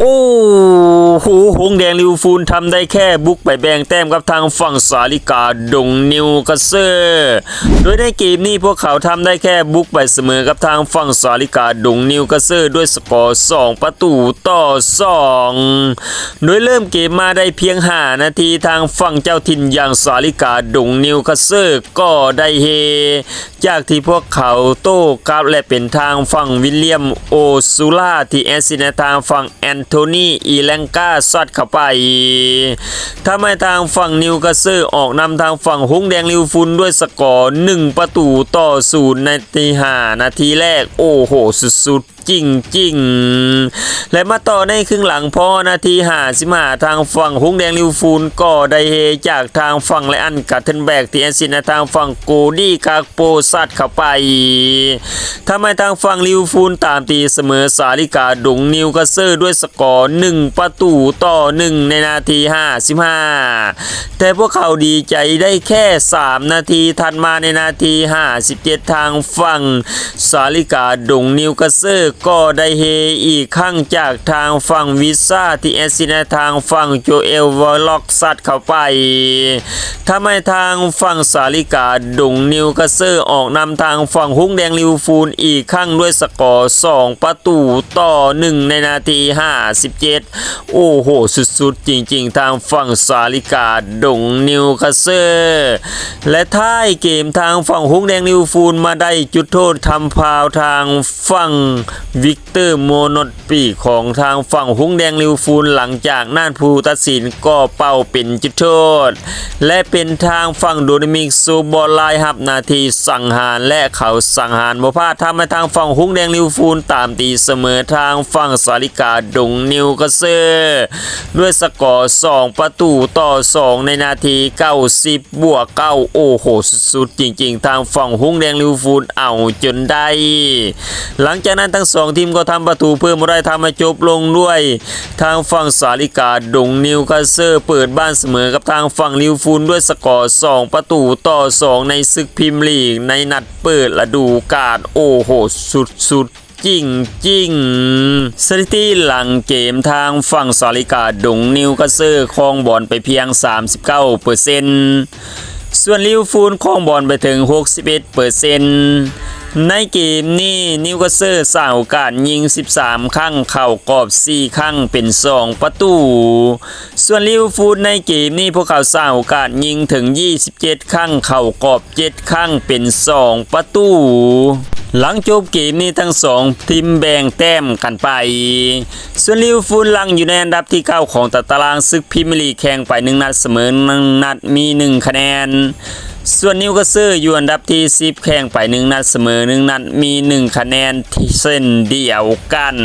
ໂອ້ໂຫ ຫົງແດງລິເວີພູນທຳໄດ້ແຄ່ບຸກໄປແບ່ງແຕ້ມກັບທາງຝັ່ງສາລິກາດົງນິວຄາສເຊິລ ໂດຍໃນເກມນີ້ພວກເຂົາທຳໄດ້ແຄ່ບຸກໄປສະເໝີກັບທາງຝັ່ງສາລິກາດົງນິວຄາສເຊິລດ້ວຍສະກໍສອງປະຕູຕໍ່ສອງ. ໂດຍເລີ່ມເກມມາໄດ້ພຽງຫ້ານາທີ ທາງຝັ່ງເຈົ້າຖິ່ນຢ່າງສາລິກາດົງນິວຄາສເຊິລກໍໄດ້ເຮ ຈາກທີ່ພວກເຂົາໂຕ້ກັບ ແລະ ເປັນທາງຝັ່ງວິລຽມໂອຊູລາທີ່ແອັດຊິດໃຫ້ທາງຝັ່ງແອນໂທນີ ອີແລງກາຊັດເຂົ້າໄປ ທຳໃຫ້ທາງຝັ່ງນິວຄາສເຊິລອອກນຳທາງຝັ່ງຫົງແດງລິເວີພູນດ້ວຍສະກໍໜຶ່ງປະຕູຕໍ່ສູນ ໃນນາທີຫ້ານາທີແລກ. ໂອ້ໂຫ ສຸດໆ ຈິງໆ ແລະ ມາຕໍ່ໃນເຄິ່ງຫຼັງ ພໍນາທີຫ້າສິບຫ້າ ທາງຝັ່ງຫົງແດງລິເວີພູນກໍໄດ້ເຮຈາກທາງຝັ່ງໄລອັນ ກາເທິນແບັກ ທີ່ແອັດຊິດໃຫ້ທາງຝັ່ງໂກດີ ກາກໂປ ຊັດເຂົ້າໄປ ທຳໃຫ້ທາງຝັ່ງລິເວີພູນຕາມຕີສະເໝີສາລິກາດົງນິວຄາສເຊິລດ້ວຍສະກໍໜຶ່ງປະຕູຕໍ່ໜຶ່ງ ໃນນາທີຫ້າສິບຫ້າ ແຕ່ພວກເຂົາດີໃຈໄດ້ແຄ່ສາມນາທີຖັດມາ ໃນນາທີຫ້າສິບເຈັດ ທາງຝັ່ງສາລິກາດົງນິວຄາສເຊິລກໍໄດ້ເຮອີກຄັ້ງຈາກທາງຝັ່ງວິຊາ ທີ່ແອັດຊິດໃຫ້ທາງຝັ່ງໂຈເອລ ວອລລັອກ ຊັດເຂົ້າໄປ ທຳໃຫ້ທາງຝັ່ງສາລິກາດົງນິວຄາສເຊິລອອກນຳທາງຝັ່ງຫົງແດງລິເວີພູນອີກຄັ້ງດ້ວຍສະກໍສອງປະຕູຕໍ່ໜຶ່ງ ໃນນາທີຫ້າສິບເຈັດ. ໂອ້ໂຫ ສຸດໆ ຈິງໆ ທາງຝັ່ງສາລິກາດົງນິວຄາສເຊິລ ແລະ ທ້າຍເກມທາງຝັ່ງຫົງແດງລິເວີພູນມາໄດ້ຈຸດໂທດທຳຟາວທາງຝັ່ງວິກເຕີ ໂມນອດ ປີກຂອງທາງຝັ່ງຫົງແດງລິເວີພູນ ຫຼັງຈາກນັ້ນຜູ້ຕັດສິນກໍເປົ່າເປັນຈຸດໂທດ ແລະ ເປັນທາງຝັ່ງໂດມິນິກ ໂຊບອດລາຍ ຮັບໜ້າທີ່ສັງຫານ ແລະ ເຂົາສັງຫານບໍ່ພາດ ທຳໃຫ້ທາງຝັ່ງຫົງແດງລິເວີພູນຕາມຕີສະເໝີທາງຝັ່ງສາລິກາດົງນິວຄາສເຊິລ ດ້ວຍສະກໍສອງປະຕູຕໍ່ສອງ ໃນນາທີເກົ້າສິບບວກເກົ້າ. ໂອ້ໂຫ ສຸດໆ ຈິງໆ ທາງຝັ່ງຫົງແດງລິເວີພູນເອົາຈົນໄດ້ ຫຼັງຈາກນັ້ນທັງສອງທີມກໍທຳປະຕູເພີ່ມບໍ່ໄດ້ ທຳໃຫ້ຈົບລົງດ້ວຍທາງຝັ່ງສາລິກາດົງນິວຄາສເຊິລເປີດບ້ານສະເໝີກັບທາງຝັ່ງລິເວີພູນດ້ວຍສະກໍສອງປະຕູຕໍ່ສອງ ໃນສຶກພຣີມຍ໌ລີກໃນນັດເປີດລະດູການ. ໂອ້ໂຫ ສຸດໆ ຈິງໆ ສະຖິຕິຫຼັງເກມທາງຝັ່ງສາລິກາດົງນິວຄາສເຊິລຄອງບອນໄປພຽງສາມສິບເກົ້າເປີເຊັນ ສ່ວນລິເວີພູນຄອງບອນໄປເຖິງຫົກສິບເອັດເປີເຊັນ. ໃນເກມນີ້ນິວຄາສເຊິລສ້າງໂອກາດຍິງສິບສາມຄັ້ງ ເຂົ້າກອບສີ່ຄັ້ງ ເປັນສອງປະຕູ. ສ່ວນລິເວີພູນໃນເກມນີ້ພວກເຂົາສ້າງໂອກາດຍິງເຖິງຊາວເຈັດຄັ້ງ ເຂົ້າກອບເຈັດຄັ້ງ ເປັນສອງປະຕູ. ຫຼັງຈົບເກມນີ້ທັງສອງທີມແບ່ງແຕ້ມກັນໄປ. ສ່ວນລິເວີພູນຫຼັງຢູ່ໃນອັນດັບທີເກົ້າຂອງຕາຕະລາງ ຊຶກພຣີມຍ໌ລີກ ແຂ່ງໄປໜຶ່ງນັດ ສະເໝີໜຶ່ງນັດ ມີໜຶ່ງຄະແນນ. ສ່ວນນິວຄາສເຊິລຢູ່ອັນດັບທີສິບ ແຂ່ງໄປໜຶ່ງນັດ ສະເໝີໜຶ່ງນັດ ມີໜຶ່ງຄະແນນເຊັ່ນດຽວກັນ.